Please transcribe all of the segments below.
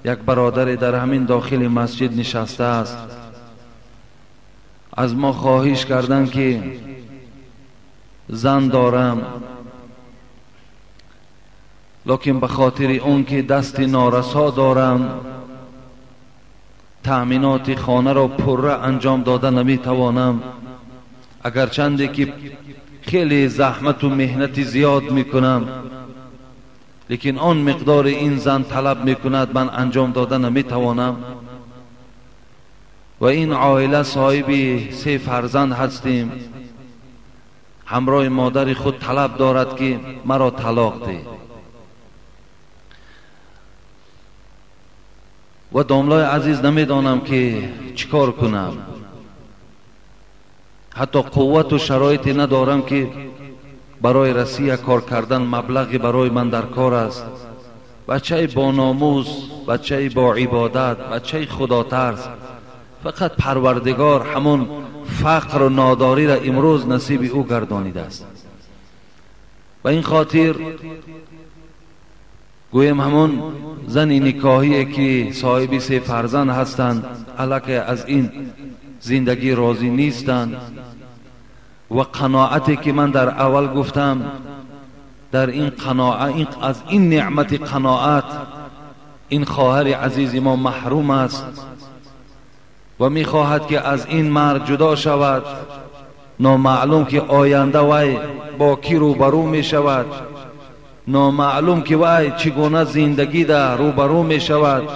یک برادر در همین داخل مسجد نشسته است، از ما خواهش کردن که زن دارم، لیکن به خاطر اون که دست نارسا دارم تأمینات خانه را پره انجام داده نمیتوانم، اگرچنده که خیلی زحمت و مهنت زیاد میکنم، لیکن آن مقدار این زن طلب میکند من انجام داده نمیتوانم. و این عائله صاحب 3 فرزند هستیم، همراه مادر خود طلب دارد که مرا طلاق ده. و داملای عزیز نمیدانم که چیکار کنم، حتی قوت و شرایطی ندارم که برای رسیه کار کردن مبلغی برای من در کار است. بچه با ناموس، بچه با عبادت، بچه خدا ترس، فقط پروردگار همون فقر و ناداری را امروز نصیب او گردانیده است. و این خاطر گویم همون زن نکاهی که صاحب 3 فرزند هستند الکه از این زندگی راضی نیستند و قناعتی که من در اول گفتم، در این قناعت، از این نعمت قناعت این خواهر عزیز ما محروم است و میخواهد که از این مرد جدا شود. نامعلوم که آینده وی با کی روبرو میشود، نامعلوم که وی چگونه زندگی در روبرو میشود،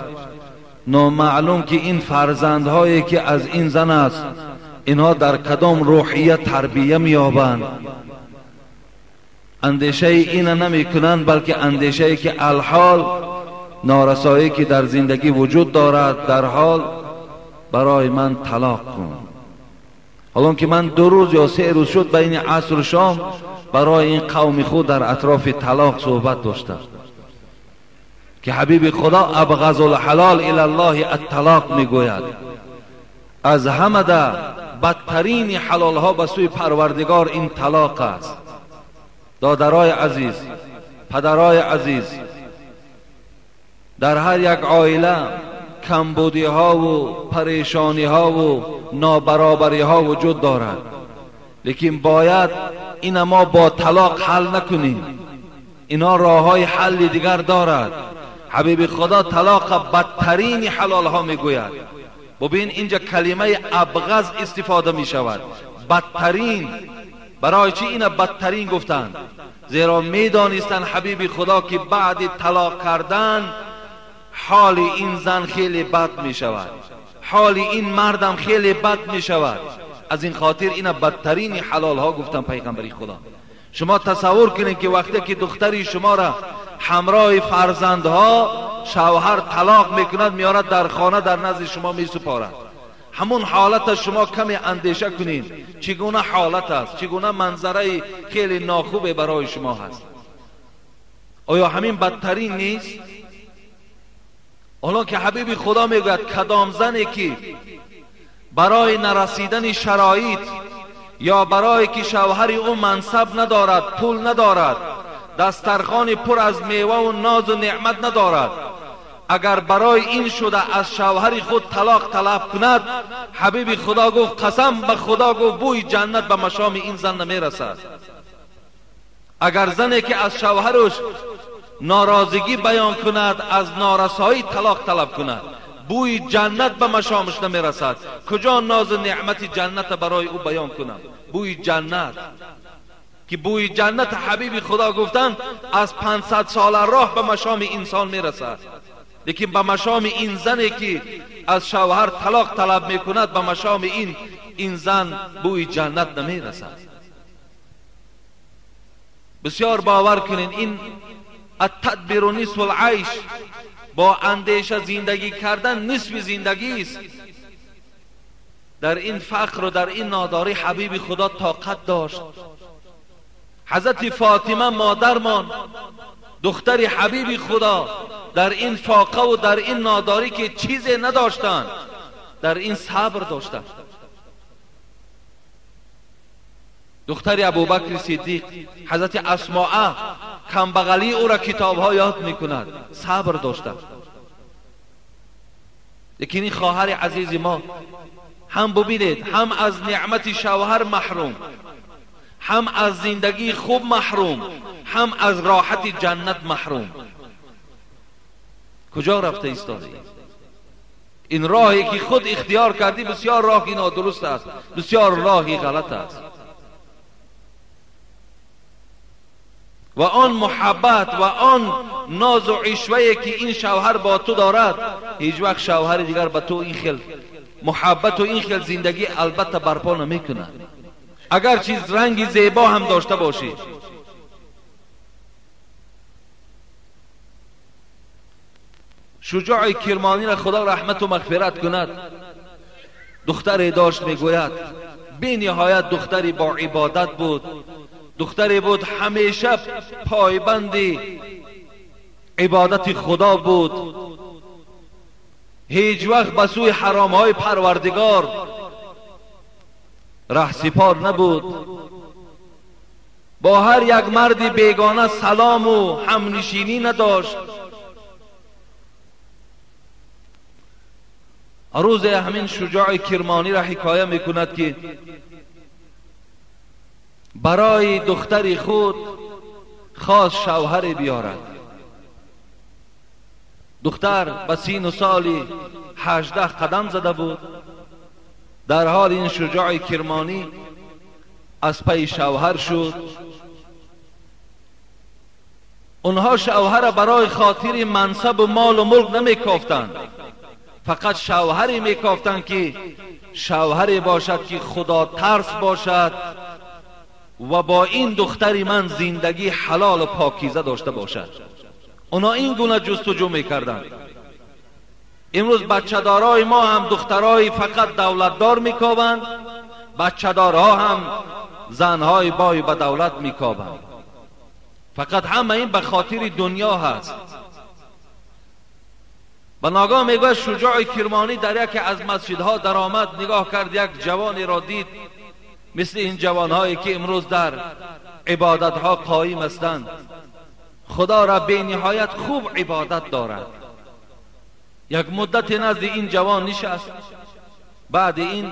نامعلوم که این فرزندهایی که از این زن است اینها در کدام روحیه تربیه مییابند. اندیشه این نمی کنند، بلکه اندیشه که الحال نارسایی که در زندگی وجود دارد در حال برای من طلاق کن. حالا که من 2 روز یا 3 روز شد بین عصر و شام برای این قوم خود در اطراف طلاق صحبت داشتم که حبیب خدا ابغض الحلال الی الله الطلاق میگوید، از همه ده بدترین حلال ها به سوی پروردگار این طلاق است. دادرای عزیز، پدرای عزیز، در هر یک عائله کمبودی ها و پریشانی ها و نابرابری ها وجود دارد، لیکن باید این ما با طلاق حل نکنیم، اینا راه های حل دیگر دارد. حبیب خدا طلاق بدترین حلال ها میگوید. ببین اینجا کلمه ابغض استفاده می شود، بدترین. برای چی اینا بدترین گفتند؟ زیرا می دانستند حبیب خدا که بعد طلاق کردن حال این زن خیلی بد می شود، حال این مردم خیلی بد می شود. از این خاطر اینا بدترین حلال ها گفتن پیغمبری خدا. شما تصور کنید که وقتی که دختری شما را همراه فرزندها شوهر طلاق میکند، میارد در خانه در نزد شما میسپارد، همون حالت شما کمی اندیشه کنید چگونه حالت است، چگونه منظره خیلی ناخوب برای شما هست. آیا همین بدترین نیست؟ حالا که حبیب خدا میگوید کدام زنی که برای نرسیدن شرایط یا برای که شوهر او منصب ندارد، پول ندارد، دسترخوان پر از میوه و ناز و نعمت ندارد، اگر برای این شده از شوهر خود طلاق طلب کند، حبیب خدا گفت قسم به خدا گفت بوی جنت به مشام این زن نمیرسد. اگر زنی که از شوهرش ناراضگی بیان کند، از نارسایی طلاق طلب کند، بوی جنت به مشامش نمیرسد. کجا ناز و نعمت جنت برای او بیان کنم؟ بوی جنت که بوی جنت حبیب خدا گفتن از 500 سال راه به مشام انسان میرسد، لیکن به مشام این زنی که از شوهر طلاق طلب میکند، به مشام این زن بوی جنت نمیرسد. بسیار باور کنین این التدبیر نصف العیش، با اندیشه زندگی کردن نصف زندگی است. در این فقر و در این ناداری حبیب خدا طاقت داشت. حضرت فاطمه مادرمان، دختر حبیب خدا، در این فاقه و در این ناداری که چیزی نداشتند، در این صبر داشتند. دختر ابوبکر صدیق حضرت اسماء کمبغلی او را کتاب ها یاد میکند، صبر داشتند. لیکن این خواهر عزیز ما هم ببینید، هم از نعمت شوهر محروم، هم از زندگی خوب محروم، هم از راحت جنت محروم. کجا رفته ایستاده؟ این راهی که خود اختیار کردی بسیار راهی نادرست است، بسیار راهی غلط است. و آن محبت و آن ناز و عشوه که این شوهر با تو دارد، هیچ وقت شوهر دیگر با تو این خیل محبت و این خیل زندگی البته برپا نمیکند، اگر چیز رنگ زیبا هم داشته باشی. شجاع کرمانی را خدا رحمت و مغفرت کند، دختری داشت، میگوید بی نهایت دختری با عبادت بود، دختری بود همیشه پایبند عبادت خدا بود، هیچ وقت به سوی حرامهای پروردگار رهسپار نبود، با هر یک مرد بیگانه سلام و همنشینی نداشت. روز همین شجاع کرمانی را حکایه میکند که برای دختر خود خواست شوهر بیارد. دختر به سین و سال 18 قدم زده بود. در حال این شجاع کرمانی از پی شوهر شد. اونها شوهر برای خاطر منصب و مال و ملک نمیکافتند، فقط شوهری میکافتند که شوهری باشد که خدا ترس باشد و با این دختری من زندگی حلال و پاکیزه داشته باشد. اونا این گونه جستجو میکردند. امروز بچه دارای ما هم دخترای فقط دولتدار میکابند، بچه دارها هم زنهای بای به دولت میکابند. فقط همه این به خاطر دنیا هست. به ناگاه میگوید شجاع کرمانی در یکی از مسجدها در آمد، نگاه کرد یک جوانی را دید، مثل این جوانهایی که امروز در عبادتها قایم هستند، خدا را به نهایت خوب عبادت دارد. یک مدت نزد این جوان نشست. بعد این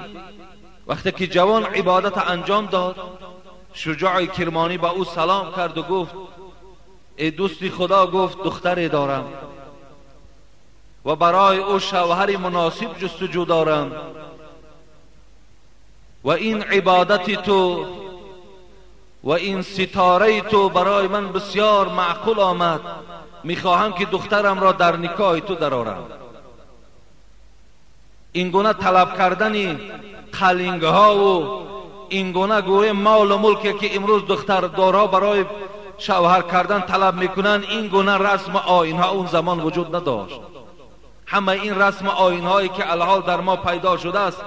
وقتی که جوان عبادت انجام داد، شجاع کرمانی با او سلام کرد و گفت ای دوستی خدا، گفت دختری دارم و برای او شوهر مناسب جستجو دارم و این عبادت تو و این ستاره تو برای من بسیار معقول آمد، میخواهم که دخترم را در نکاح تو درآرم. این گونه طلب کردن قلنگ ها و این گونه گوی مال و ملک که امروز دختر دارا برای شوهر کردن طلب میکنن، این گونه رسم آیین ها اون زمان وجود نداشت. همه این رسم آیین هایی که الحال در ما پیدا شده است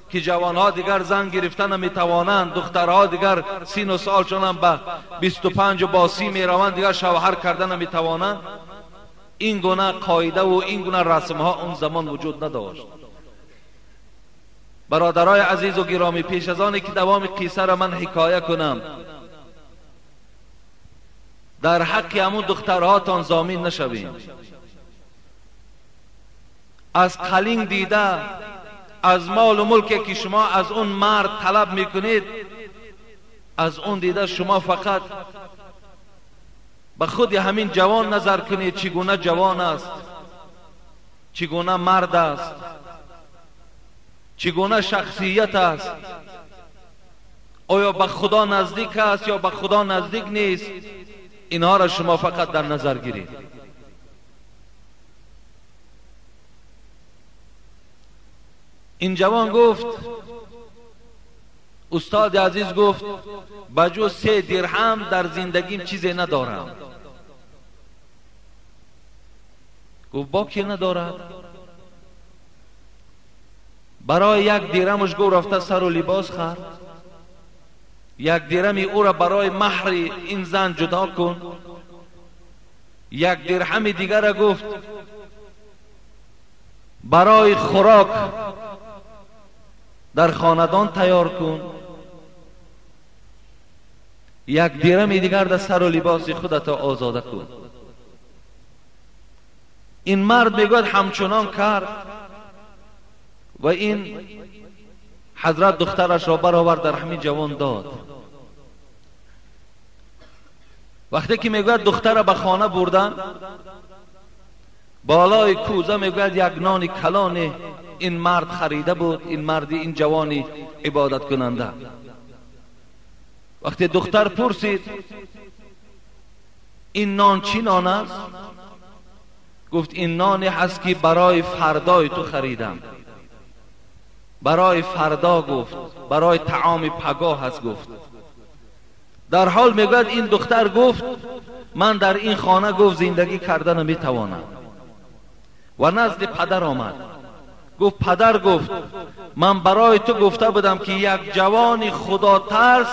که جوانها دیگر زن گرفتن نمیتوانند، دخترها دیگر سین و سالشان هم به 25 و با 30 میروند، دیگر شوهر کردن نمیتوانند. این گونه قاعده و این گونه رسم ها اون زمان وجود نداشت. برادرای عزیز و گرامی، پیش از آنی که دوام قصه را من حکایه کنم، در حق همون دخترهاتان ضامن نشویم. از قلینگ دیده، از مال و ملک که شما از اون مرد طلب میکنید، از اون دیده شما فقط به خود همین جوان نظر کنید، چگونه جوان است، چگونه مرد است، چگونه شخصیت است، آیا به خدا نزدیک است یا به خدا نزدیک نیست. اینها را شما فقط در نظر گیرید. این جوان گفت، استاد عزیز گفت بجز 3 درهم در زندگیم چیزی ندارم. گفت با کی ندارد؟ برای 1 درهمش گفت رفته سر و لباس خر، 1 درهمی او را برای مهر این زن جدا کن، 1 درهم دیگر را گفت برای خوراک در خاندان تیار کن، 1 درهم دیگر در سر و لباس خودت آزاده کن. این مرد میگوید همچنان کرد. و این حضرت دخترش را برآورد در همین جوان داد. وقتی که میگوید دختر را به خانه بردن، بالای کوزه میگوید یک نان کلان این مرد خریده بود، این مردی، این جوانی عبادت کننده. وقتی دختر پرسید این نان چی نان است؟ گفت این نانی هست که برای فردای تو خریدم، برای فردا گفت، برای طعام پگاه هست گفت. در حال میگوید این دختر گفت من در این خانه گفت زندگی کردن نمیتوانم. و نزد پدر آمد، گفت پدر، گفت من برای تو گفته بودم که یک جوان خدا ترس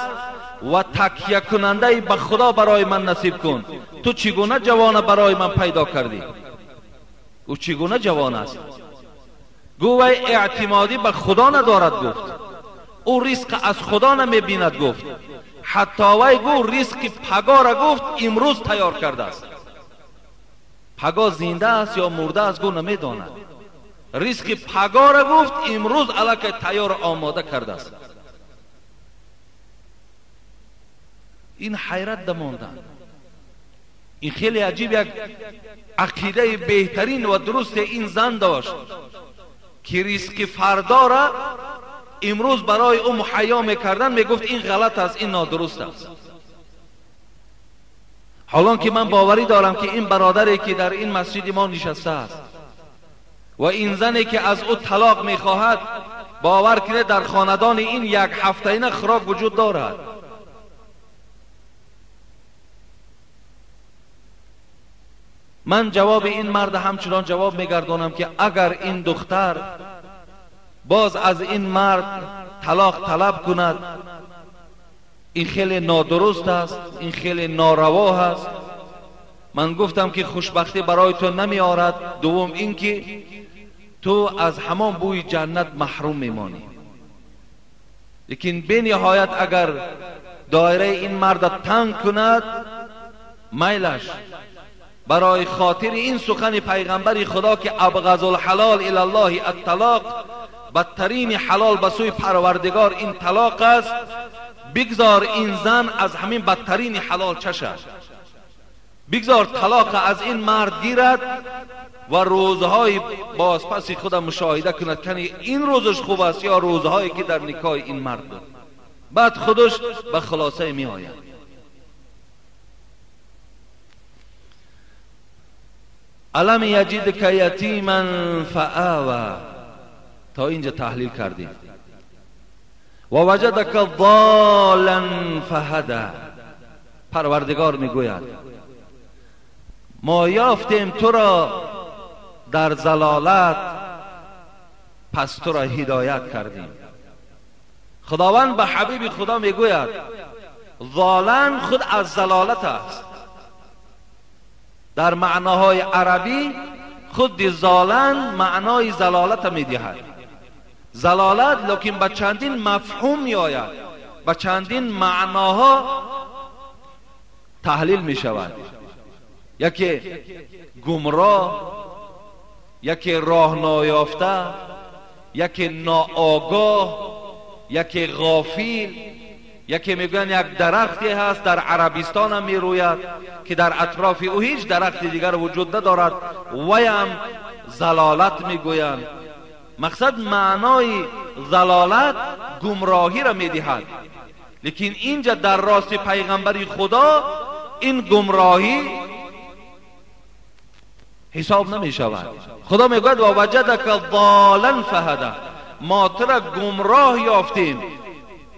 و تکیه کننده به خدا برای من نصیب کن، تو چگونه جوان برای من پیدا کردی؟ گفت چگونه جوان است؟ گفت وی اعتمادی به خدا ندارد، گفت او رزق از خدا نمیبیند، گفت حتی وی گفت رزق پگاه را گفت امروز تیار کرده است، پگاه زنده است یا مرده است گفت نمیداند، رزق پگاه را گفت امروز الکی تیار آماده کرده است. این حیرت دماندن. این خیلی عجیب یک عقیده بهترین و درست این زن داشت که رزق فردا را امروز برای او مهیا میکردن، میگفت این غلط است، این نادرست است. حالان که من باوری دارم که این برادری که در این مسجد ما نشسته است و این زنی که از او طلاق میخواهد، باور کنه در خاندان این یک هفته این خوراک وجود دارد. من جواب این مرد همچنان جواب میگردانم که اگر این دختر باز از این مرد طلاق طلب کند، این خیلی نادرست است، این خیلی ناروا است. من گفتم که خوشبختی برای تو نمی آرد. دوم اینکه تو از همان بوی جنت محروم میمانی. لیکن به نهایت اگر دایره این مرد تنگ کند، میلش برای خاطر این سخن پیغمبر خدا که ابغض الحلال الی الله الطلاق، بدترین حلال به سوی پروردگار این طلاق است، بگذار این زن از همین بدترین حلال چشد، بگذار طلاق از این مرد گیرد و روزهای بازپس خود مشاهده کند که این روزش خوب است یا روزهایی که در نکاح این مرد بود. بعد خودش به خلاصه می آید. الم یجدک یتیما فآوی، تا اینجا تحلیل کردیم. و وجدک ضالا فهدی، پروردگار میگوید ما یافتیم تو را در ضلالت، پس تو را هدایت کردیم. خداوند به حبیب خدا میگوید ضالن خود از ضلالت است. در معناهای عربی خود ضالن معنای ضلالت میدهد. ضلالت لیکن به چندین مفهوم میآید، به چندین معناها تحلیل می شود. یکی گمراه، یکی راه نایافته، یکی ناآگاه، یکی غافل، یکی میگوین یک درختی هست در عربستان هم میروید که در اطراف او هیچ درخت دیگر وجود ندارد، ویم ضلالت میگویند. مقصد معنای ضلالت گمراهی را میدهد، لیکن اینجا در راست پیغمبر خدا این گمراهی حساب نمی شود. خدا میگوید و وجدک ضالا فهدی، ما تو را گمراه یافتیم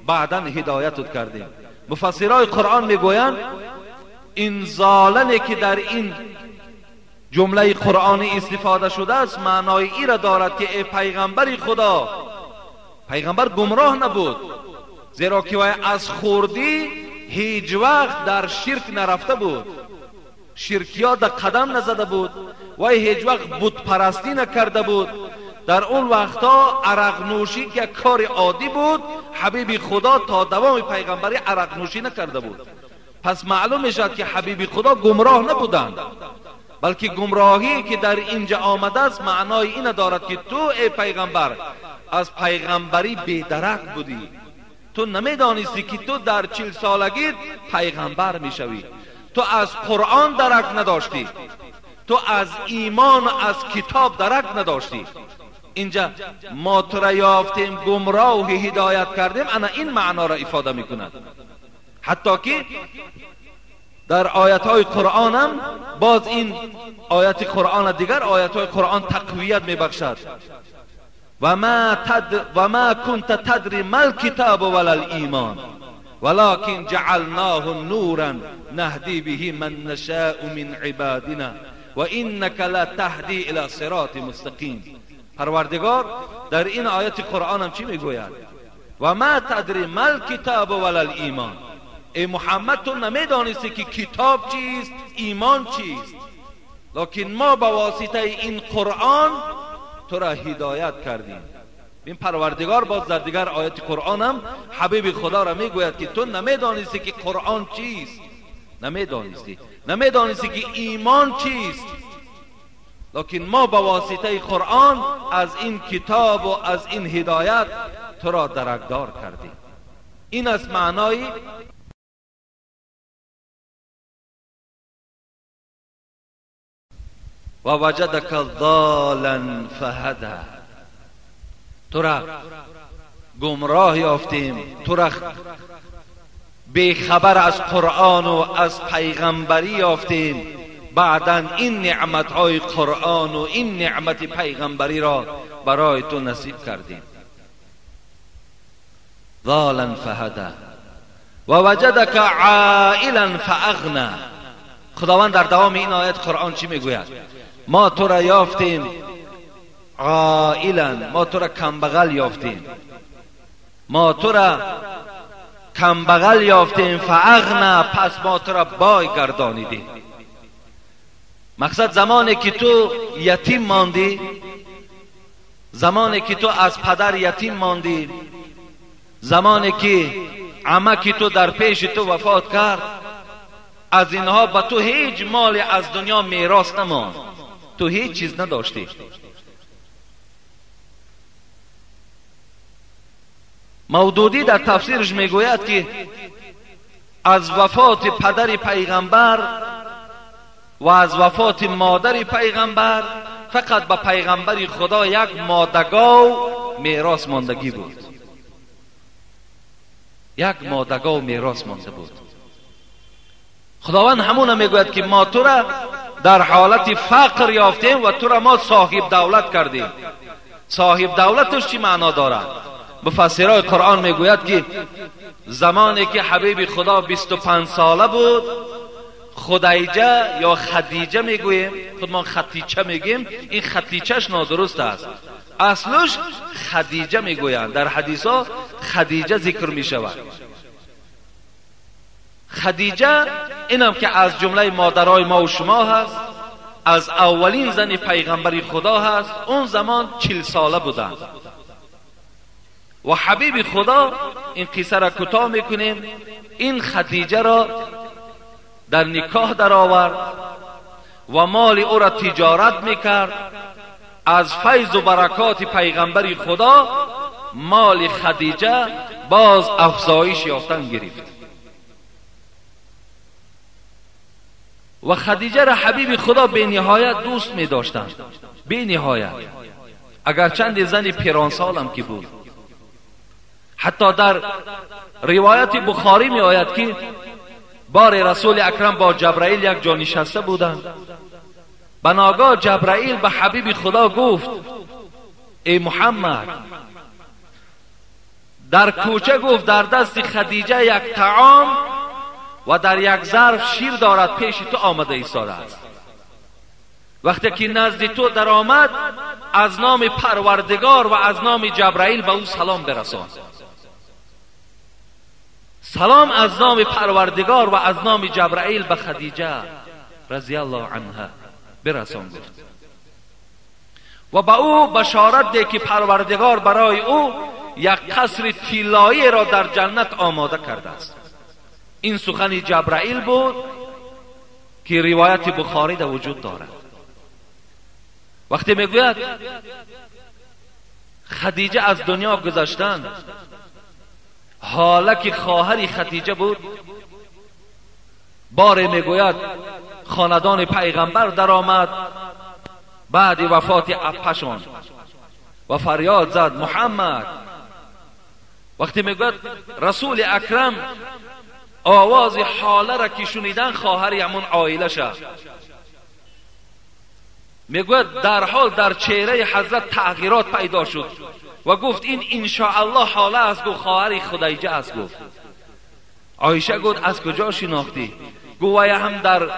بعدا هدایتت کردیم. مفسرای قرآن میگویند این ضالنی که در این جمله قرآنی استفاده شده است معنای ای را دارد که ای پیغمبر خدا، پیغمبر گمراه نبود، زیرا که وی از خوردی هیچ وقت در شرک نرفته بود، شرکیات در قدم نزده بود، وی هیچ وقت بت پرستی نکرده بود. در اون وقتا عرق نوشی که کار عادی بود، حبیب خدا تا دوام پیغمبری عرق نوشی نکرده بود. پس معلوم میشد که حبیب خدا گمراه نبودند. بلکه گمراهی که در اینجا آمده است معنای این دارد که تو ای پیغمبر از پیغمبری بیدرک بودی. تو نمیدانستی که تو در 40 سالگی پیغمبر میشوی. تو از قرآن درک نداشتی، تو از ایمان و از کتاب درک نداشتی. اینجا ما تو را یافتیم، گمراه هدایت کردیم، انا این معنا را افاده میکند. حتی که در آیت های قرآن هم باز این آیت قرآن دیگر آیت های قرآن تقویت میبخشد. و ما كنت تدری ما الكتاب ولا الایمان ولكن جعلناه نورا نهدی به من نشاء من عبادنا و انك لا تهدی الى صراط مستقیم. پروردگار در این آیت قرآن هم چی میگوید؟ و ما تدری ما الكتاب ولا الایمان. ای محمد تو نمیدانستی که کتاب چیست، ایمان چیست، لکن ما به واسطه این قرآن تو را هدایت کردیم. این پروردگار باز در دیگر آیت قرآن هم حبیب خدا را میگوید که تو نمیدانستی که قرآن چیست، نمیدانستی که ایمان چیست، لکن ما به واسطه قرآن از این کتاب و از این هدایت تو را درکدار کردیم. این از معنای و وجدک ضالا فهدی. تو را گمراه یافتیم، تو را بیخبر از قرآن و از پیغمبری یافتیم، بعدا این نعمتهای قرآن و این نعمت پیغمبری را برای تو نصیب کردیم. ضالا فهدی و وجدک عائلا فاغنی. خداوند در دوام این آیت قرآن چی میگوید؟ ما تو را یافتیم عائلا، ما تو را کمبغل یافتیم، ما تو را کمبغل یافتیم، فاغنا، پس ما تو را بای گردانیدیم. مقصد زمانی که تو یتیم ماندی، زمانی که تو از پدر یتیم ماندی، زمانی که عمک تو در پیش تو وفات کرد، از اینها به تو هیچ مال از دنیا میراث نماند، تو هیچ چیز نداشتی. مودودی در تفسیرش میگوید که از وفات پدر پیغمبر و از وفات مادر پیغمبر فقط به پیغمبر خدا یک مادگاو میراث ماندگی بود، یک مادگاو میراث مانده بود. خداوند همون میگوید که ما تو را در حالت فقر یافتیم و تو را ما صاحب دولت کردیم. صاحب دولتش چی معنا دارد؟ مفسرای قرآن میگوید که زمانی که حبیب خدا 25 ساله بود، خدیجه یا خدیجه میگوییم، خودمان خدیجه میگیم، این خدیجهش نادرست است، اصلش خدیجه میگویند، در حدیث ها خدیجه ذکر میشود. خدیجه اینم که از جمله مادرای ما و شما هست، از اولین زن پیغمبر خدا هست، اون زمان 40 ساله بودند و حبیب خدا، این قصه را کوتاه میکنیم، این خدیجه را در نکاح در آورد و مال او را تجارت میکرد. از فیض و برکات پیغمبر خدا مال خدیجه باز افزایش یافتن گرفت و خدیجه را حبیب خدا به نهایت دوست می داشتند، به نهایت، اگر چند زن پیرانسالم که بود. حتی در روایت بخاری می آید که بار رسول اکرم با جبرائیل یک جا نشسته بودند، بناگاه جبرائیل به حبیب خدا گفت ای محمد، در کوچه گفت در دست خدیجه یک طعام و در یک ظرف شیر دارد، پیش تو آمده ایستاده است. وقتی که نزد تو در آمد از نام پروردگار و از نام جبرائیل به او سلام برسان. سلام از نام پروردگار و از نام جبرائیل به خدیجه رضی الله عنها برسان گفت و به او بشارت ده که پروردگار برای او یک قصر طلایی را در جنت آماده کرده است. این سخن جبرائیل بود که روایت بخاری در وجود دارد. وقتی میگوید خدیجه از دنیا گذشتن، حالا که خواهر خدیجه بود، باره میگوید خاندان پیغمبر در آمد بعد وفات اپشان و فریاد زد محمد. وقتی میگوید رسول اکرم آواز حاله را که شنیدن، خواهر همون عائله شد، میگوید در حال در چهره حضرت تغییرات پیدا شد و گفت این انشاءالله حاله است، گفت خواهر خدیجه است. گفت عایشه گفت از کجا شناختی؟ گفت هم در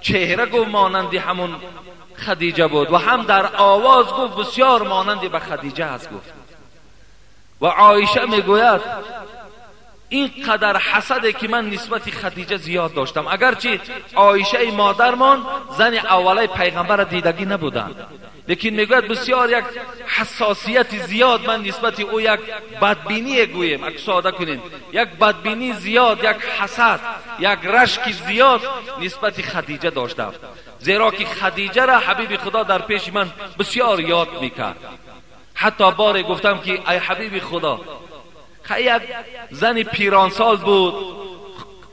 چهره گفت مانند همون خدیجه بود و هم در آواز گفت بسیار مانند به خدیجه است. گفت و عایشه میگوید این قدر حسده که من نسبت خدیجه زیاد داشتم، اگرچه عایشه مادرمان زن اوله پیغمبر دیدگی نبودند، لیکن میگوید بسیار یک حساسیت زیاد من نسبت او، یک بدبینی گوییم اگه ساده کنیم، یک بدبینی زیاد، یک حسد، یک رشک زیاد نسبت خدیجه داشتم، زیرا که خدیجه را حبیب خدا در پیش من بسیار یاد میکرد. حتی باره گفتم که ای حبیب خدا، یک زن پیرانسال بود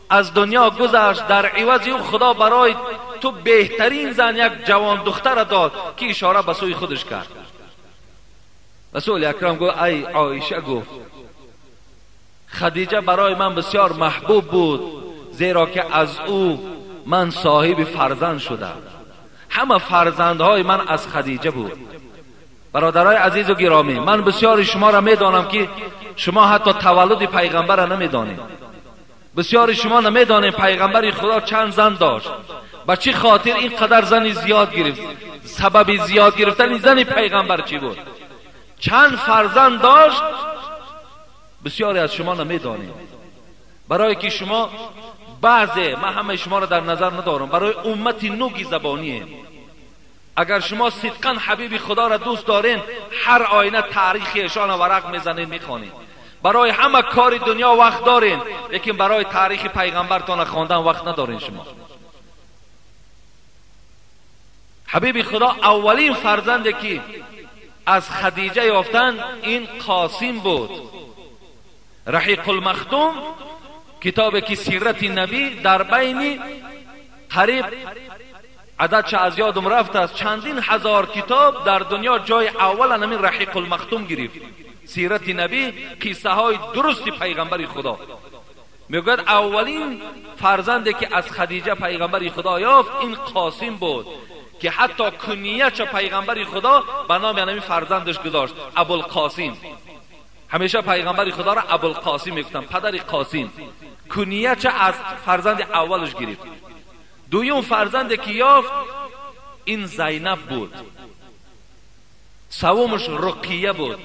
از دنیا گذشت، در عوض او خدا برای تو بهترین زن یک جوان دختر داد که اشاره به سوی خودش کرد. رسول اکرم گفت ای عایشه، گفت خدیجه برای من بسیار محبوب بود، زیرا که از او من صاحب فرزند شدم، همه فرزندهای من از خدیجه بود. برادرای عزیز و گرامی، من بسیار شما را میدانم که شما حتی تولد پیغمبر را نمیدانید، بسیار شما نمیدانید پیغمبر خدا چند زن داشت، به چه خاطر اینقدر زن زیاد گرفت، سبب زیاد گرفتن زن پیغمبر چی بود، چند فرزند داشت، بسیاری از شما نمیدانید. برای که شما بعضی، من همه شما را در نظر ندارم، برای امت نوگی زبانیه، اگر شما صدقا حبیب خدا را دوست دارین، هر آینه تاریخ ایشان ورق میزنین میخوانین، برای همه کار دنیا وقت دارین، لیکن برای تاریخ پیغمبرتان خواندن وقت ندارین. شما حبیب خدا اولین فرزند که از خدیجه یافتن این قاسم بود. رحیق المختوم کتابی که سیرت نبی در بین قریب عدد چه از یادم رفت است چندین هزار کتاب در دنیا جای اول همین رحیق المختوم گرفت. سیرت نبی، قصه های درست پیغمبر خدا. میگوید اولین فرزندی که از خدیجه پیغمبر خدا یافت این قاسم بود که حتی کنیه چه پیغمبر خدا به نام همین فرزندش گذاشت، ابوالقاسم. همیشه پیغمبر خدا را ابوالقاسم میگفتن، پدر قاسم. کنیه چه از فرزند اولش گرفت. دویم فرزند که یافت این زینب بود، سومش رقیه بود،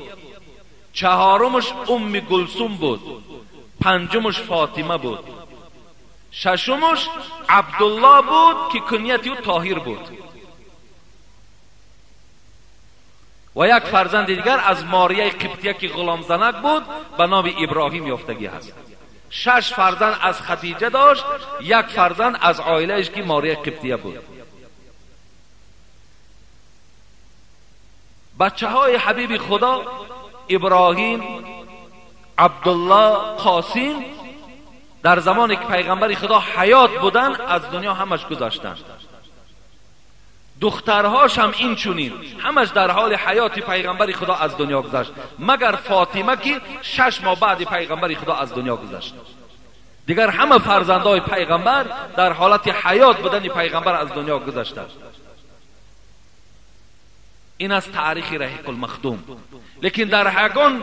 چهارمش ام گلثوم بود، پنجمش فاطمه بود، ششمش عبدالله بود که کنیت او طاهر بود، و یک فرزند دیگر از ماریه قبطیه که غلام زنک بود به نام ابراهیم یافتگی هست. 6 فرزند از خدیجه داشت، یک فرزند از عائله‌اش که ماریه قبطیه بود. بچه های حبیب خدا ابراهیم، عبدالله، قاسم در زمانی که پیغمبر خدا حیات بودن از دنیا همش گذاشتند. دخترهاش هم این چونین همش در حال حیات پیغمبر خدا از دنیا گذشت، مگر فاطمه که 6 ماه بعد پیغمبر خدا از دنیا گذشت. دیگر همه فرزندهای پیغمبر در حالت حیات بودن پیغمبر از دنیا گذشتند. این از تاریخ رحیق المختوم. لیکن در حقان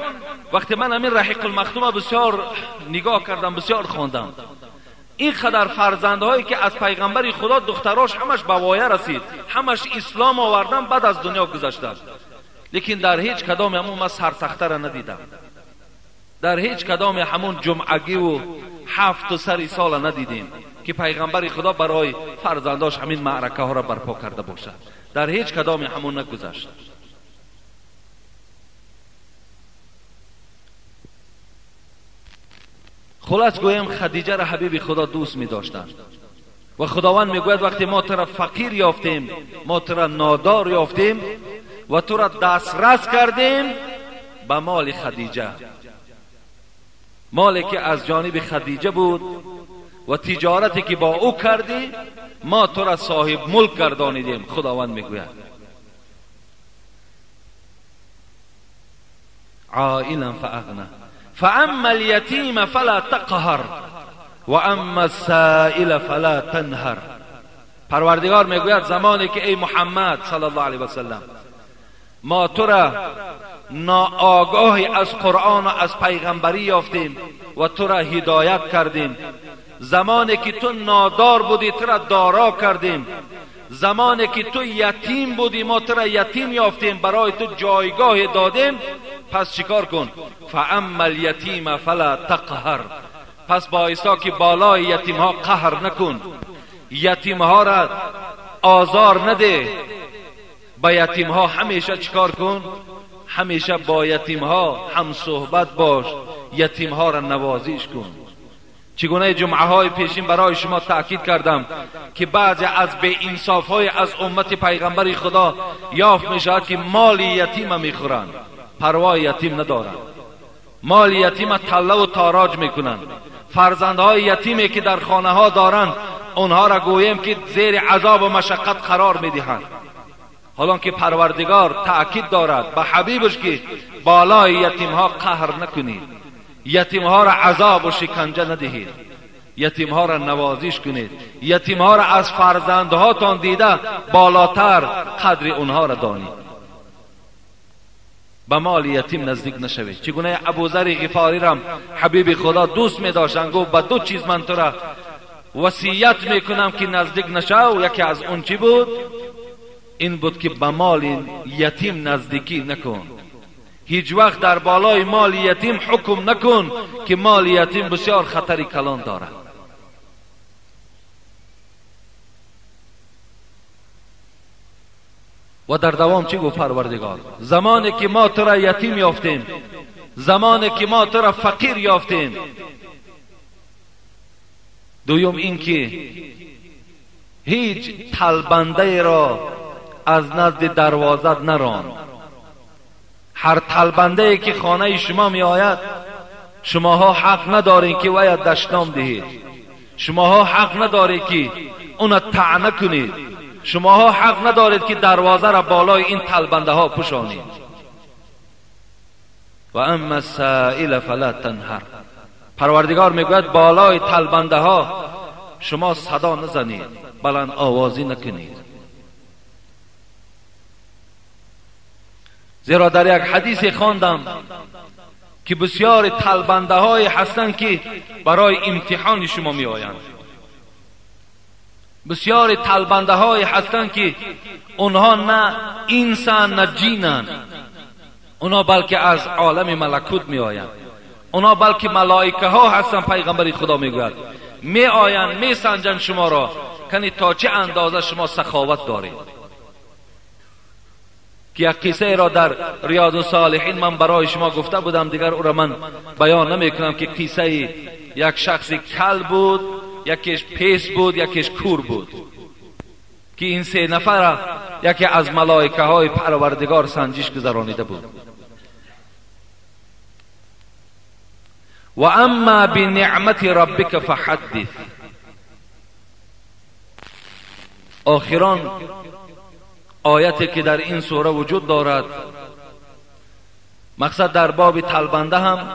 وقتی من همین رحیق المختوم بسیار نگاه کردم، بسیار خواندم، این قدر فرزندهایی که از پیغمبر خدا دختراش همش به وایه رسید، همش اسلام آوردن، بعد از دنیا گذشتن، لیکن در هیچ کدام همون من سرتخته را ندیدم، در هیچ کدام همون جمعگی و 7 سری سال ندیدیم که پیغمبر خدا برای فرزنداش همین معرکه ها را برپا کرده باشد. در هیچ کدام همون نگذشت. خلاص گویم خدیجه را حبیب خدا دوست می داشتند. و خداوند میگوید وقتی ما تو را فقیر یافتیم، ما تو را نادار یافتیم و تو را دسترس کردیم به مال خدیجه، مالی که از جانب خدیجه بود و تجارتی که با او کردی، ما تو را صاحب ملک گردانیدیم. خداوند میگوید عائلا فاغنى فاما اليتیم فلا تقهر و اما السائل فلا تنهر. پروردگار میگوید زمانی که ای محمد صلی الله علیه و سلم ما تو را ناآگاهی از قرآن و از پیغمبری یافتیم و تو را هدایت کردیم، زمانی که تو نادار بودی تو را دارا کردیم، زمانی که تو یتیم بودی ما تو را یتیم یافتیم، برای تو جایگاه دادیم، پس چیکار کن؟ فاما الیتیم فلا تقهر. پس بایستا که بالای یتیم ها قهر نکن، یتیم ها را آزار نده، با یتیم ها همیشه چیکار کن؟ همیشه با یتیم ها هم صحبت باش، یتیم ها را نوازش کن. چگونه جمعه های پیشین برای شما تأکید کردم که بعضی از بی انصاف های از امت پیغمبر خدا یافت می شود که مال یتیم میخورند، پروای یتیم ندارند، مال یتیم تله و تاراج میکنند، فرزندهای یتیمی که در خانه ها دارند اونها را گوییم که زیر عذاب و مشقت قرار میدهند. حالا که پروردگار تأکید دارد به حبیبش که بالای یتیم ها قهر نکنید، یتیم ها را عذاب و شکنجه ندهید، یتیم ها را نوازش کنید، یتیم ها را از فرزندهاتان دیده بالاتر قدر اونها را دانید. به مال یتیم نزدیک نشوید. چگونه ابوذر غفاری را حبیب خدا دوست می داشتن، گفت به دو چیز من تو را وصیت میکنم که نزدیک نشو. یکی از اون چی بود؟ این بود که به مال یتیم نزدیکی نکن، هیچ وقت در بالای مال یتیم حکم نکن که مال یتیم بسیار خطری کلان دارد. و در دوام چی گفت پروردگار؟ زمانی که ما تو را یتیم یافتیم، زمانی که ما تو را فقیر یافتیم. دویم این که هیچ طلبنده را از نزد دروازه نران. هر طلبنده ای که خانه شما می آید، شماها حق ندارین که وی دشنام دهید، شماها حق ندارید که اون طعنه کنید، شماها حق ندارید که دروازه را بالای این طلبنده ها پوشانید. و اما السائل فلا تنهر. پروردگار میگوید بالای طلبنده ها شما صدا نزنید، بلند آوازی نکنید. زیرا در یک حدیث خواندم که بسیار طلبنده های هستند که برای امتحان شما می آیند، بسیار طلبنده های هستند که اونها نه انسان نه جینند، اونها بلکه از عالم ملکوت می آیند، اونها بلکه ملائکه ها هستند. پیغمبر خدا می گوید می آیند می سنجند شما را کنی تا چه اندازه شما سخاوت دارید. که یک قصه را در ریاض الصالحین من برای شما گفته بودم، دیگر او را من بیان نمی کنم، که قصه یک شخص کل بود، یکیش پیس بود، یکیش کور بود، که این سه نفر یکی از ملائکه های پروردگار سنجش گذرانیده بود. و اما بنعمت ربک فحدث. آخران آیتی که در این سوره وجود دارد، مقصد در باب طلبنده هم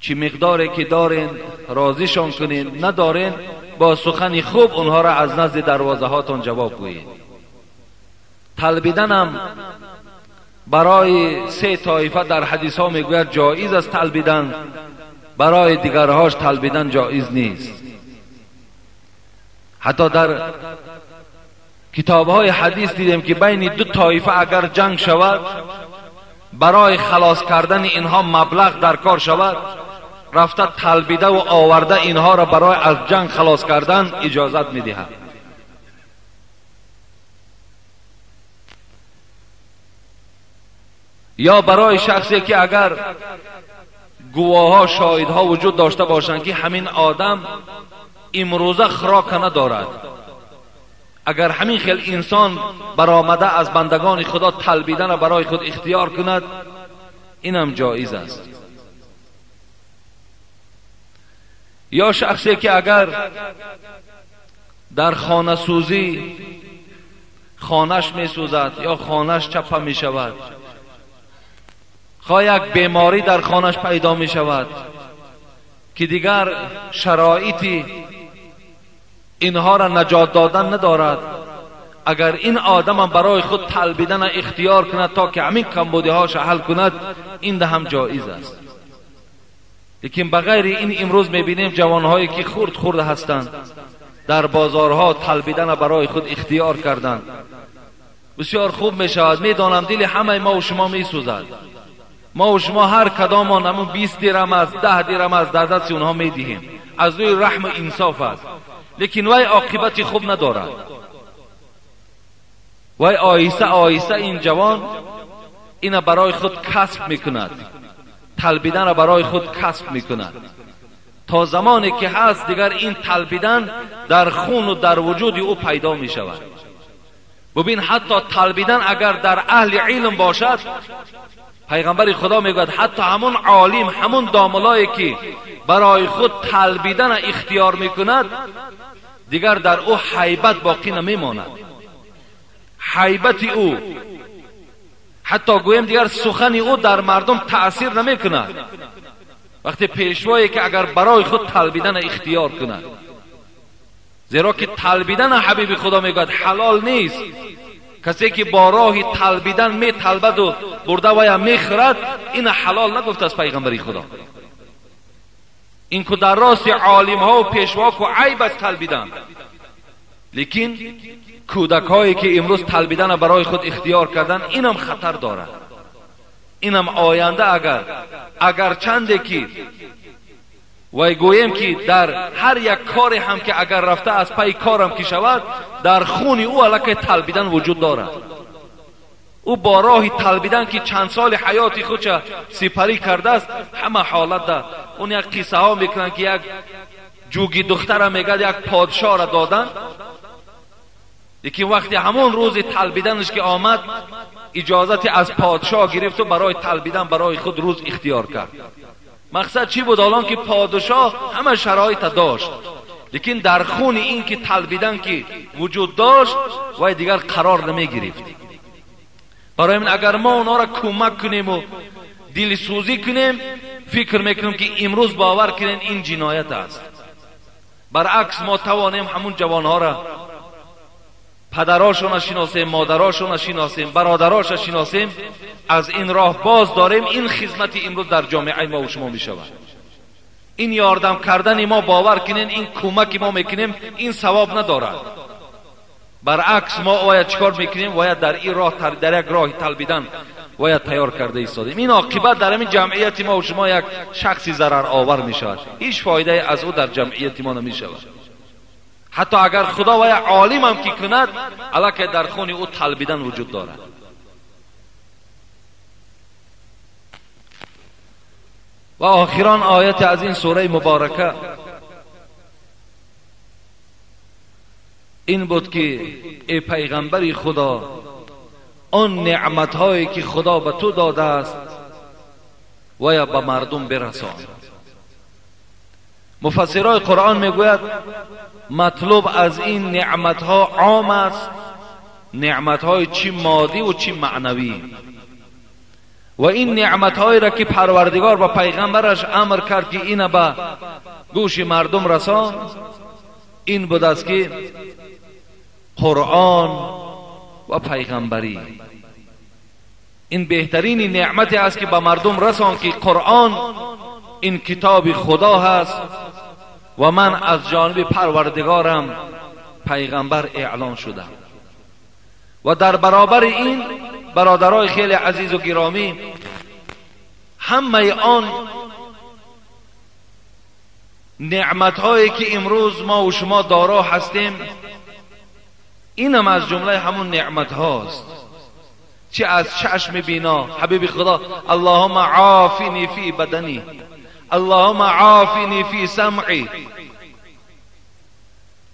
چی مقداری که دارین راضیشان کنین، ندارین با سخن خوب اونها را از نزد دروازه هاتون جواب گویید. طلبیدن هم برای سه طایفه در حدیث ها میگوید جایز است طلبیدن، برای دیگرهاش طلبیدن جایز نیست. حتی در کتاب های حدیث دیدیم که بین دو طایفه اگر جنگ شود، برای خلاص کردن اینها مبلغ در کار شود، رفته طلبیده و آورده اینها را برای از جنگ خلاص کردن اجازت میدهد. یا برای شخصی که اگر گواها شاهدها وجود داشته باشند که همین آدم имрӯза хӯрока надорад. Агар ҳамин хел инсон баромада аз бандагони Худо талбидана барои худ ихтиёр кунад, инам ҷоиз аст. Ё шахсе ки агар дар хонасӯзӣ хонаш месӯзад ё хонаш чапа мешавад, хоҳ як беморӣ дар хонаш пайдо мешавад ки дигар шароити инҳоро наҷот додан надорад, агар ин одамам барои худ талбидана ихтиёр кунад то ки ҳамин камбудиҳоша ҳал кунад, ин ҳам ҷоиз аст. Лекин ба ғайри ин имрӯз мебинем ҷавонҳое ки хурд хурд ҳастанд дар бозорҳо талбидана барои худ ихтиёр карданд. Бисёр хуб мешавад. Медонам дили ҳамаи мо шумо месӯзад. Мо ва шумо ҳар кадомон ҳамун 20 дирам аст, 10 дирам аст дар дасти онҳо медиҳем, аз рӯи раҳму инсоф аст. Лекин вай оқибати хуб надорад. Вай оҳиста оҳиста ин ҷавон ина барои худ касб мекунад, талбиданро барои худ касб мекунад. То замоне ки ҳаст дигар ин талбидан дар хуну дар вуҷуди ӯ пайдо мешавад. Бубин, ҳатто талбидан агар дар аҳли илм бошад, пайғамбари Худо мегӯяд ҳатто ҳамун олим, ҳамун домулое ки барои худ талбидана ихтиёр мекунад, дигар дар ӯ ҳайбат боқӣ намемонад. Ҳайбати ӯ, ҳатто гӯем дигар сухани ӯ дар мардум таъсир намекунад. Вақте пешвое ки агар барои худ талбидана ихтиёр кунад, зеро ки талбидана ҳабиби Худо мегӯяд ҳалол нест. Касе ки бо роҳи талбидан металбаду бурда вая мехӯрад, ина ҳалол нагуфтааст пайғамбари Худо. Ин ку дар рости олимҳо пешво ку айб аст талбидан. Лекин кӯдакҳое ки имрӯз талбидана барои худ ихтиёр кардан, инам хатар дорад. Инам оянда агар чанде ки вай гӯем ки дар ҳар як коре ҳам ки агар рафта аз пайи корам ки шавад, дар хуни ӯ аллакай талбидан вуҷуд дорад. Ӯ бо роҳи талбидан ки чанд соли ҳаёти худша сипарӣ кардааст, ҳама ҳолатда он як қиссаҳо мекунанд ки як ҷуги духтара мегӯяд як подшоҳра додан, лекин вақти ҳамон рӯзи талбиданаш ки омад, иҷозати аз подшоҳ гирифту барои талбидан барои худ рӯз ихтиёр кард. Мақсад чӣ буд? Ҳолон ки подшоҳ ҳама шароита дошт, лекин дар хуни ин ки талбидан ки вуҷуд дошт, вай дигар қарор намегирифт. Барои ин агар мо онҳоро кӯмак кунему дилсӯзӣ кунем, фикр мекунем ки имрӯз бовар кунем ин ҷиноят аст. Баръакс мо тавонем ҳамун ҷавонҳоро, падарошонро шиносем, модарошонро шиносем, бародарошро шиносем, аз ин роҳ боз дорем. Ин хизмати имрӯз дар ҷомеаи мо ва шумо мешавад. Ин ёрдам кардани мо, бовар кунем, ин кӯмаки мо мекунем, ин савоб надорад. Баръакс мо бояд чӣ кор мекунем? Бояд дар ин роҳ, дар як роҳи талбидан бояд тайёр карда истодем. Ин оқибат дар ҳамин ҷамъияти мо ва шумо як шахси зараровар мешавад. Ҳеҷ фоидае аз ӯ дар ҷамъияти мо намешавад. Ҳатто агар Худо вая олимам ки кунад, аллакай дар хуни ӯ талбидан вуҷуд дорад. Ва охирон ояти аз ин сураи муборака ин буд ки эй пайғамбари Худо, он неъматҳое ки Худо ба ту додааст, вая ба мардум бирасон. Муфассирои Қуръон мегӯяд матлуб аз ин неъматҳо ом аст, неъматҳои чӣ моддӣ ва чӣ маънавӣ. Ва ин неъматҳоеро ки Парвардигор ба пайғамбараш амр кард ки ина ба гӯши мардум расон, ин будааст ки Қуръон ва пайғамбарӣ. Ин беҳтарини неъмате аст ки ба мардум расон ки Қуръон ин китоби Худо ҳаст ва ман аз ҷониби Парвардигорам пайғамбар эълон шудам. Ва дар баробари ин бародарои хеле азизу гиромӣ, ҳамаи он неъматҳое ки имрӯз мо ва шумо доро ҳастем, инам аз ҷумлаи ҳамун неъматҳост. Чӣ аз чашми бино, ҳабиби Худо, Аллоҳумма офини фи бадани, Аллоҳумма офини фи самъи.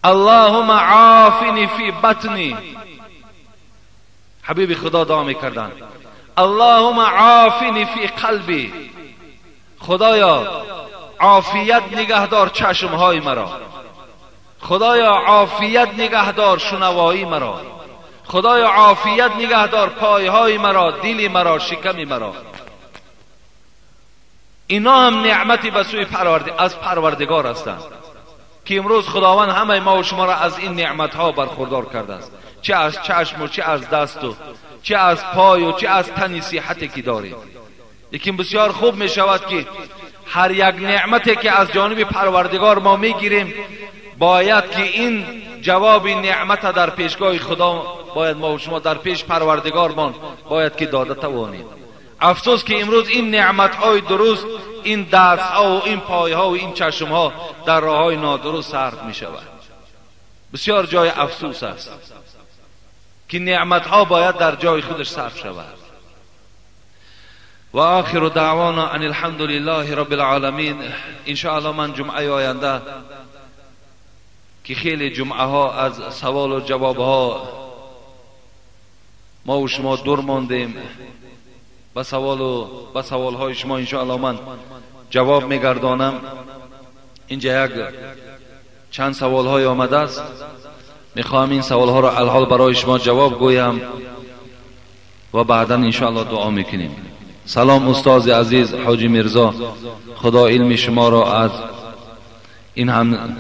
اللهم عافنی فی بطنی. حبیب خدا دعا میکردند اللهم عافنی فی قلبی، خدایا عافیت نگهدار چشمهای مرا، خدایا عافیت نگهدار شنوایی مرا، خدایا عافیت نگهدار پایهای مرا، دل مرا، شکم مرا. اینا هم نعمتی به سوی از پروردگار هستند که امروز خداوند همه ما و شما را از این نعمتها برخوردار کرده است، چه از چشم و چه از دست و چه از پای و چه از تن صحتی که داریم. لیکن بسیار خوب می شود که هر یک نعمتی که از جانب پروردگار ما میگیریم باید که این جواب نعمت در پیشگاه خدا باید ما و شما در پیش پروردگارمان باید که داده توانیم. افسوس که امروز این نعمتهای درست، این دستها و این پایها و این چشمها در راههای نادرست صرف می شود. بسیار جای افسوس است که نعمتها باید در جای خودش صرف شود. و آخر دعوانا ان الحمد لله رب العالمین. انشاءالله من جمعه آینده که خیلی جمعه ها از سوال و جواب ها ما و شما دور ماندیم، به سوال و به سوال های شما انشاءالله من جواب میگردانم. اینجا یک چند سوال های آمده است، میخواهم این سوال ها را الحال برای شما جواب گویم و بعدا انشاءالله دعا میکنیم. سلام استاد عزیز حاجی میرزا، خدا علم شما را از این هم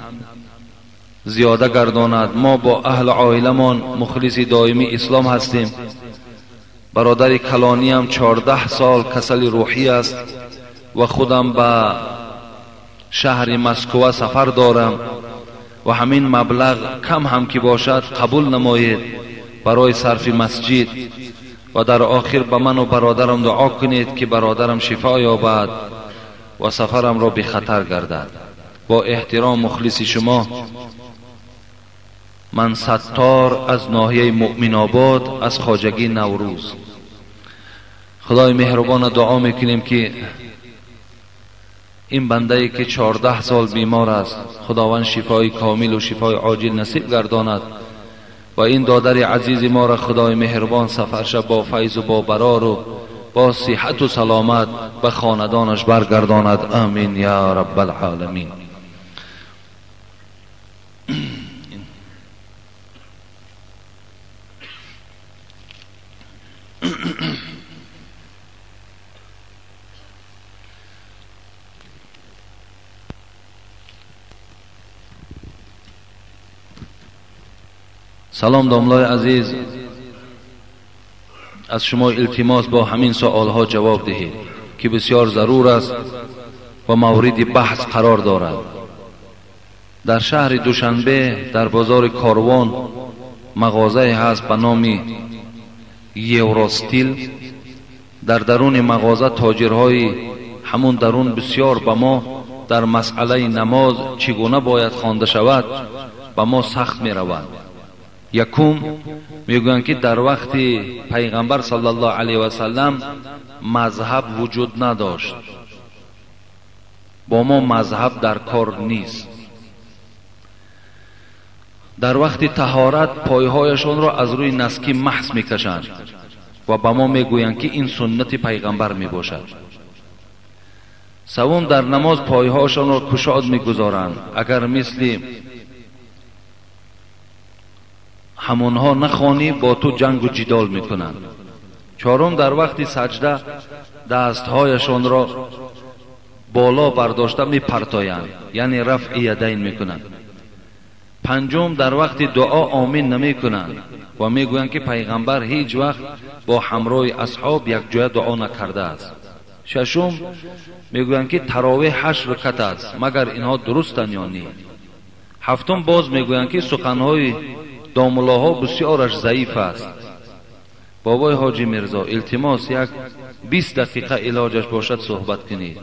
زیاده گرداند. ما با اهل عائلمان مخلص دائمی اسلام هستیم. برادر کلانیم 14 سال کسل روحی است و خودم به شهر مسکو سفر دارم و همین مبلغ کم هم که باشد قبول نمایید برای صرف مسجد و در آخر به من و برادرم دعا کنید که برادرم شفا یابد و سفرم را بی خطر گردد. با احترام مخلص شما، من ستار از ناحیه مؤمن آباد از خواجگی نوروز. خدای مهربان دعا میکنیم که این بنده ای که 14 سال بیمار است خداوند شفای کامل و شفای عاجل نصیب گرداند و این دادر عزیز ما را خدای مهربان سفرش با فیض و با برار و با صحت و سلامت به خاندانش برگرداند. آمین یا رب العالمین. سلام داملای عزیز، از شما التماس با همین سوالها جواب دهید که بسیار ضرور است و مورد بحث قرار دارد. در شهر دوشنبه در بازار کاروان مغازه هست به نام یوروستیل. در درون مغازه تاجرهای همون درون بسیار به ما در مسئله نماز چگونه باید خوانده شود به ما سخت می روند. یکم میگویند که در وقت پیغمبر صلی الله علیه و سلم مذهب وجود نداشت، با ما مذهب در کار نیست. در وقت طهارت پایهایشان را از روی نسکی محض میکشند و به ما میگویند که این سنت پیغمبر میباشد. سوم، در نماز پایهایشان را کشاد میگذارند، اگر مثل همونها نخوانی با تو جنگ و جدال میکنند. چهارم، در وقت سجده دستهایشان را بالا برداشته میپرتایند، یعنی رفع یدین میکنند. پنجم، در وقت دعا آمین نمیکنند و میگویند که پیغمبر هیچ وقت با همراه اصحاب یک جای دعا نکرده است. ششم، میگویند که تراویح 8 رکعت است، مگر اینها درستند یا نه؟ هفتم، باز میگویند که سخنهای داملاها بسیارش ضعیف است. بابای حاجی میرزا التماس یک 20 دقیقه علاجش باشد صحبت کنید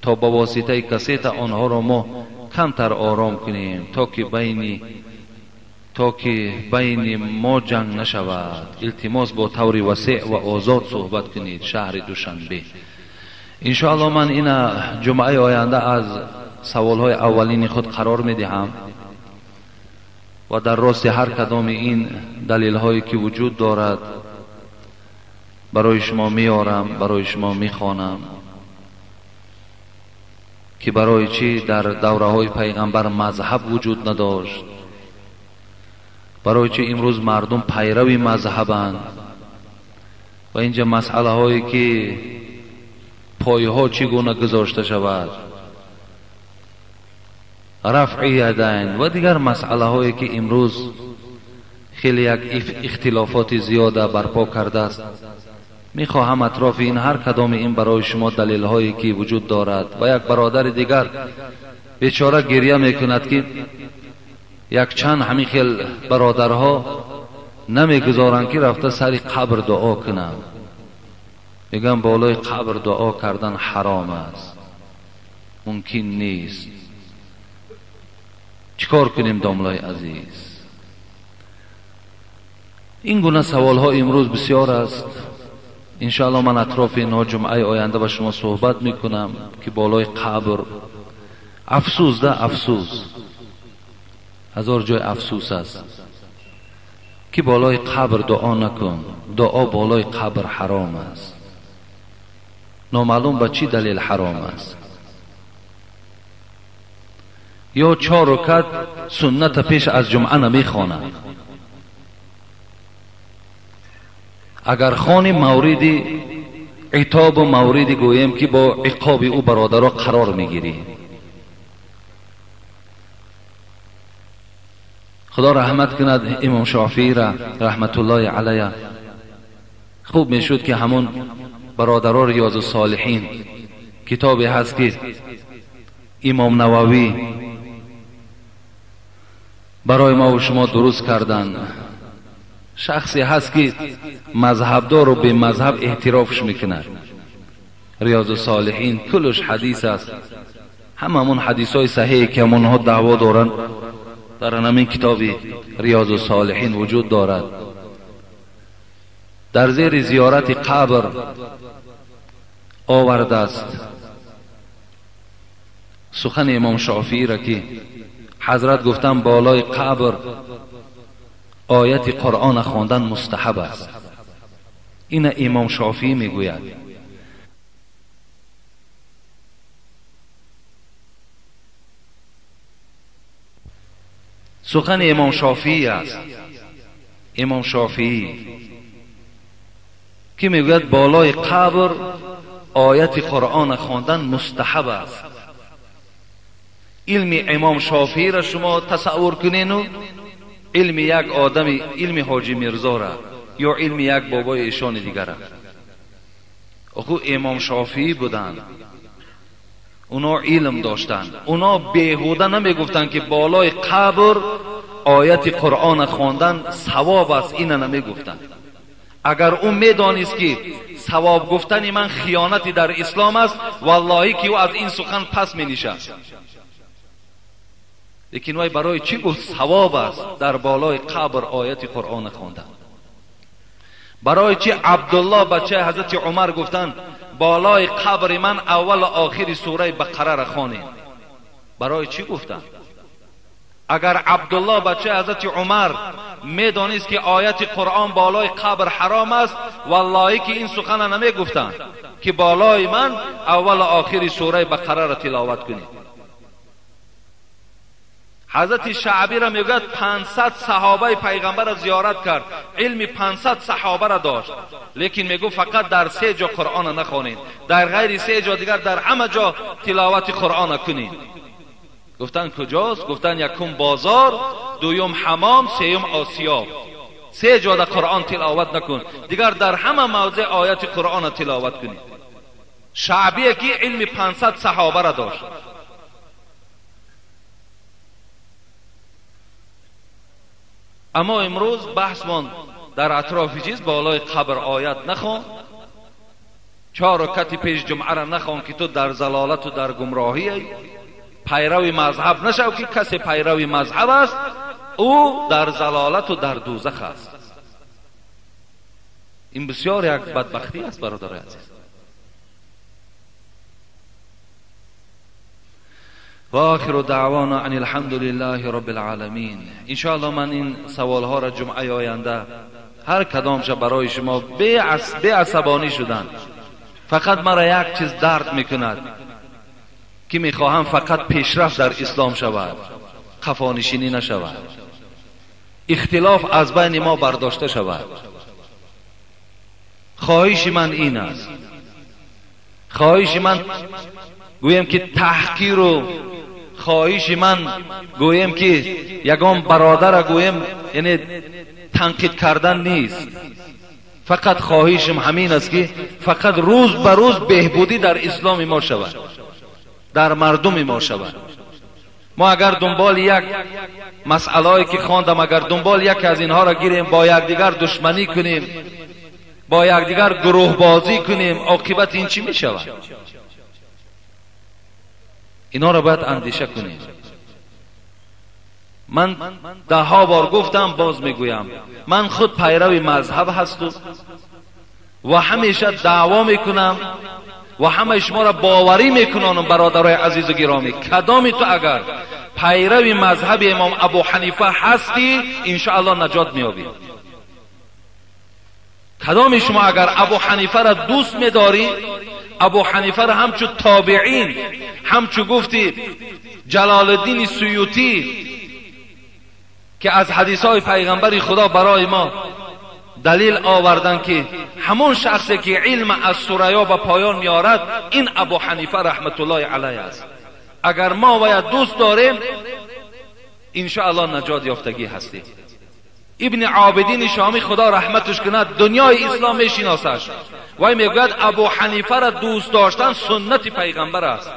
تا با واسطه کسیت آنها را ما کمتر آرام کنیم تا که بین ما جنگ نشود. التماس با طور وسیع و آزاد صحبت کنید. شهر دوشنبه. انشاءالله من این جمعه آینده از سوالهای اولین خود قرار میدهم. و در راست هر کدام این دلیل هایی که وجود دارد برای شما میارم، برای شما میخوانم که برای چی در دوره های پیغمبر مذهب وجود نداشت، برای چی امروز مردم پیروی مذهبند و اینجا مسئله هایی که پایه ها چگونه گذاشته شود، رفع یدین و دیگر مسئله هایی که امروز خیلی یک اختلافات زیاده برپا کرده است. میخواهم اطراف این هر کدام این برای شما دلیل هایی که وجود دارد. و یک برادر دیگر بیچاره گریه میکند که یک چند همین خیل برادرها نمیگذارند که رفته سر قبر دعا کنند، میگن بالای قبر دعا کردن حرام است، ممکن نیست. چیکار کنیم داملای عزیز؟ این گونه سوال ها امروز بسیار است. انشاءالله من اطراف اینها جمعه آینده با شما صحبت میکنم که بالای قبر افسوس ده، افسوس، هزار جای افسوس است که بالای قبر دعا نکن، دعا بالای قبر حرام است. نامعلوم به چی دلیل حرام است. یا 4 رکعت سنت پیش از جمعه نمیخواند، اگر خانی مورد عتاب و مورد گوییم که با عقاب او برادرها قرار میگیری. خدا رحمت کند امام شافعی را رحمت الله علیه. خوب میشد که همون برادرها ریاض الصالحین کتابی هست که امام نووی برای ما و شما درست کردن. شخصی هست که مذهبدار و به مذهب احترافش میکند. ریاض الصالحین کلش حدیث است، هممون حدیث های صحیح که همونها دعوا دارن در همین کتاب ریاض الصالحین وجود دارد. در زیر زیارت قبر آورده است سخن امام شافعی را که حضرت گفتن بالای قبر آیت قرآن خواندن مستحب است. این امام شافعی میگوید. سخن امام شافعی است. امام شافعی که میگوید بالای قبر آیت قرآن خواندن مستحب است. علم امام شافعی را شما تصور کنین و علم یک آدم، علم حاجی میرزا را یا علم یک بابای ایشان دیگر را. آخو امام شافعی بودند، اونا علم داشتند، اونا بیهوده نمیگفتند که بالای قبر آیت قرآن خواندن ثواب است، اینا نمیگفتند. اگر او میدانست که ثواب گفتن من خیانتی در اسلام است، والله که او از این سخن پس می نشست. لیکن وی برای چی گفت ثواب است در بالای قبر آیت قرآن خواندن؟ برای چی عبدالله بچه حضرت عمر گفتند بالای قبر من اول و آخر سوره بقره را خوانید؟ برای چی گفتند؟ اگر عبدالله بچه حضرت عمر میدانست که آیت قرآن بالای قبر حرام است، والله که این سخن نمیگفتند که بالای من اول و آخر سوره بقره را تلاوت کنید. حضرت شعبی را میگوید 500 صحابه پیغمبر را زیارت کرد، علم 500 صحابه را داشت، لیکن میگو فقط در 3 جا قرآن نخوانید، در غیر 3 جا دیگر در همه جا تلاوت قرآن کنید. گفتن کجاست؟ گفتن یکم بازار، دویم حمام، سیم آسیاب. 3 جا در قرآن تلاوت نکن، دیگر در همه موضع آیت قرآن تلاوت کنید. شعبی که علم 500 صحابه را داشت. اما امروز بحثمان در اطراف چیز بالای قبر آیت نخوان، 4 رکعت پیش جمعه را نخوان که تو در ضلالت و در گمراهی ای. پیرو مذهب نشو که کسی پیرو مذهب است او در ضلالت و در دوزخ است. این بسیار یک بدبختی است برادر عزیز. و آخر دعوانا ان الحمد لله رب العالمین. انشاءالله من این سوالها را جمعه آینده هر کدامش برای شما بی عصبانی شدن. فقط مرا یک چیز درد میکند که میخواهم فقط پیشرفت در اسلام شود، قفانشینی نشود، اختلاف از بین ما برداشته شود. خواهش من این است، خواهش من گویم که تحقیر و خواهش من گویم که یگان برادر گویم یعنی تنقید کردن نیست. فقط خواهشم همین است که فقط روز به روز بهبودی در اسلام ما شود، در مردم ما شود. ما اگر دنبال یک مسئله که خواندم، اگر دنبال یک از اینها را گیریم، با یکدیگر دشمنی کنیم، با یکدیگر گروه بازی کنیم، عاقبت این چی می شود؟ اینا را باید اندیشه کنیم. من ده ها بار گفتم، باز میگویم، من خود پیرو مذهب هستم و همیشه دعوا میکنم و همه شما را باوری میکنانم. برادرای عزیز و گرامی، کدامی تو اگر پیرو مذهب امام ابو حنیفه هستی انشاءالله نجات میابی. کدام شما اگر ابو حنیفه را دوست میداری، ابو حنیفه را همچو تابعین، همچو گفتی جلال الدین سیوطی که از حدیث های پیغمبر خدا برای ما دلیل آوردن که همون شخصی که علم از ثریا به پایان میارد این ابو حنیفه رحمت الله علیه است. اگر ما باید دوست داریم انشاءالله نجات یافتگی هستیم. ابن عابدین شامی خدا رحمتش کند، دنیای اسلام میشناسش، وای میگوید ابو حنیفه را دوست داشتن سنت پیغمبر است،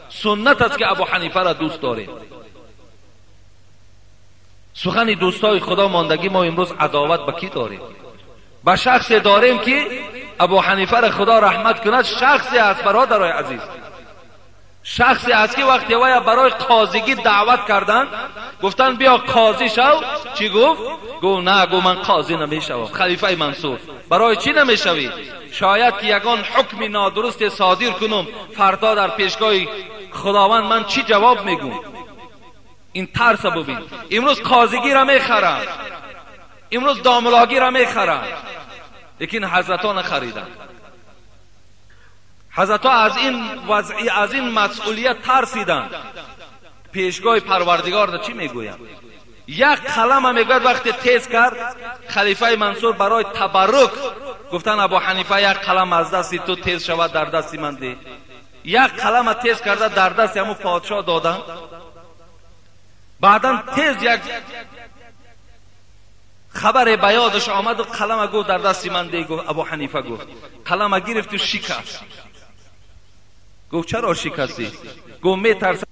سنت است که ابو حنیفه را دوست داریم. سخن دوستای خدا ماندگی ما امروز عداوت به کی داریم؟ به شخصی داریم که ابو حنیفه را خدا رحمت کند شخصی است، برادرای عزیز، شخصی است که وقتی وی برای قاضیگی دعوت کردن گفتن بیا قاضی شو، چی گفت؟ گفت نه، گفت من قاضی نمیشوم. خلیفه منصور برای چی نمیشوی؟ شاید که یگان حکم نادرست صادر کنم، فردا در پیشگاه خداوند من چی جواب میگم؟ این ترس ببین. امروز قاضیگی را میخرن، امروز داملاگی را میخرن، لیکن حضرت ها نخریدن. حضرت ها از این وضعی، از این مسئولیت ترسیدن. پیشگاه پروردگار را چی میگویم؟ یک قلم میگوید وقتی تیز کرد خلیفه منصور برای تبرک گفتن ابو حنیفه یک قلم از دستی تو تیز شود در دستی من ده. یک قلم تیز کرده در دست همون پادشاه دادن. بعدا تیز یک خبر به یادش آمد و قلم گفت در دستی من ده. گفت ابو حنیفه گفت قلم گرفت و شکست. گفت چرا شکستی؟ گفت میترسم